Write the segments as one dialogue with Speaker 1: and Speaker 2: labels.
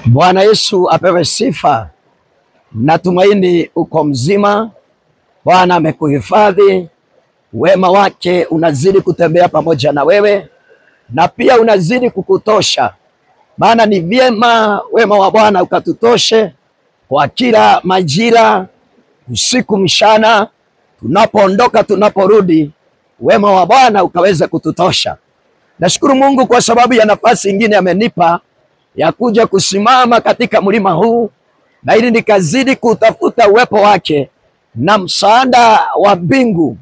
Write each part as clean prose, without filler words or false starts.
Speaker 1: Bwana Yesu apewe sifa. Natumaini uko mzima. Bwana amekuhifadhi. Wema wake unazidi kutembea pamoja na wewe na pia unazidi kukutosha. Maana ni vyema wema wa Bwana ukatutoshe kwa kila majira, usiku mchana, tunapoondoka tunaporudi, wema wa Bwana ukaweza kututosha. Nashukuru Mungu kwa sababu ya nafasi nyingine amenipa ya kuja kusimama katika mlima huu, na ili nikazidi kutafuta uwepo wake na msaada wa mbingu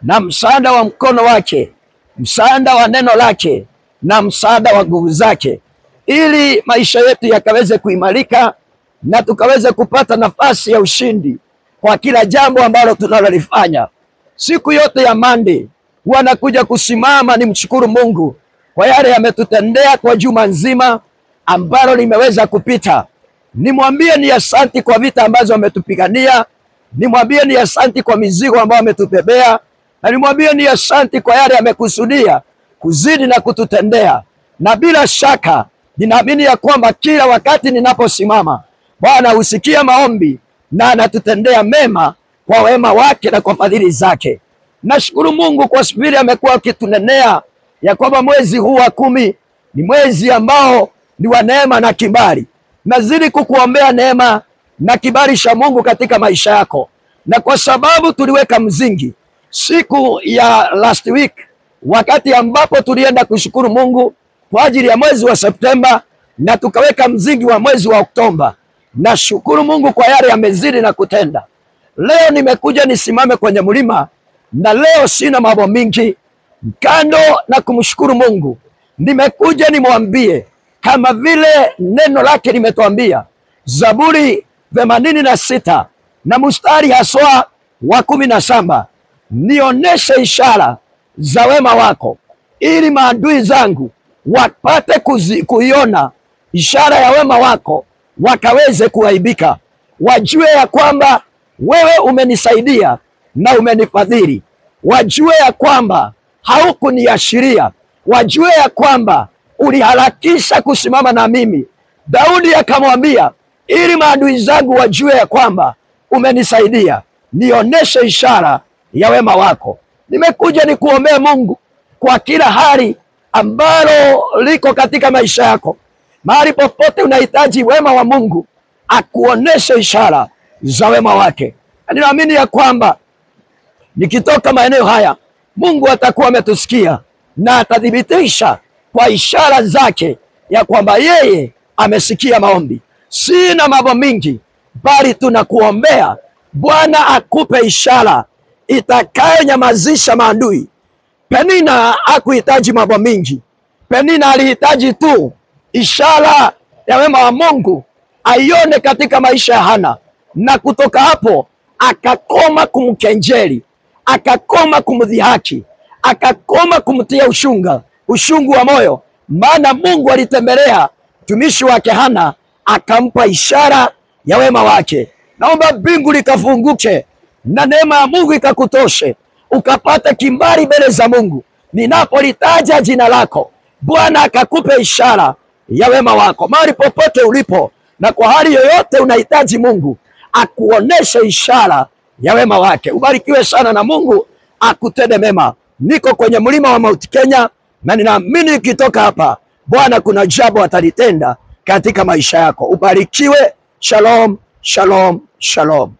Speaker 1: na msaada wa mkono wake, msaada wa neno lake na msaada wa nguvu zake, ili maisha yetu yakaweze kuimarika na tukaweze kupata nafasi ya ushindi kwa kila jambo ambalo tunalolifanya. Siku yote ya Monday huwa nakuja kusimama nimshukuru Mungu kwa yale ametutendea kwa juma nzima ambalo limeweza kupita. Nimwambie ni asanti kwa vita ambazo ametupigania, nimwambie ni asanti kwa mizigo ambayo ametubebea, na nimwambie ni asanti kwa yale amekusudia kuzidi na kututendea. Na bila shaka ninaamini ya kwamba kila wakati ninaposimama, Bwana husikia maombi na anatutendea mema kwa wema wake na kwa fadhili zake. Nashukuru Mungu kwa vile amekuwa akitunenea ya kwamba mwezi huu wa 10 ni mwezi ambao ni wa neema na kibali. Nazidi kukuombea neema na kibali cha Mungu katika maisha yako. Na kwa sababu tuliweka mzingi siku ya last week, wakati ambapo tulienda kushukuru Mungu kwa ajili ya mwezi wa Septemba na tukaweka mzingi wa mwezi wa Oktoba. Nashukuru Mungu kwa yale amezidi na kutenda. Leo nimekuja nisimame kwenye mlima, na leo sina mambo mingi kando na kumshukuru Mungu. Nimekuja nimwambie kama vile neno lake limetuambia, Zaburi 86 na mstari haswa wa 17, nioneshe ishara za wema wako ili maadui zangu wapate kuiona ishara ya wema wako, wakaweze kuaibika, wajue ya kwamba wewe umenisaidia na umenifadhili, wajue ya kwamba haukuniashiria, wajue ya kwamba uliharakisha kusimama na mimi. Daudi akamwambia, ili maadui zangu wajue ya kwamba umenisaidia, nioneshe ishara ya wema wako. Nimekuja nikuombee Mungu kwa kila hali ambalo liko katika maisha yako. Mahali popote unahitaji wema wa Mungu, akuoneshe ishara za wema wake. Ninaamini ya kwamba nikitoka maeneo haya, Mungu atakuwa ametusikia na atathibitisha kwa ishara zake ya kwamba yeye amesikia maombi. Sina mambo mingi, bali tunakuombea Bwana akupe ishara itakayonyamazisha maadui. Penina hakuhitaji mambo mingi. Penina alihitaji tu ishara ya wema wa Mungu aione katika maisha ya Hana, na kutoka hapo akakoma kumkenjeli, akakoma kumdhihaki, akakoma kumtia ushungu wa moyo. Maana Mungu alitembelea mtumishi wake Hana akampa ishara ya wema wake. Naomba mbingu likafunguke na neema ya Mungu ikakutoshe, ukapata kibali mbele za Mungu. Ninapolitaja jina lako, Bwana akakupe ishara ya wema wako. Mahali popote ulipo na kwa hali yoyote unahitaji Mungu akuoneshe ishara ya wema wake. Ubarikiwe sana na Mungu akutende mema. Niko kwenye mlima wa Mount Kenya na ninaamini nikitoka hapa Bwana kuna jambo atalitenda katika maisha yako. Ubarikiwe. Shalom, shalom, shalom.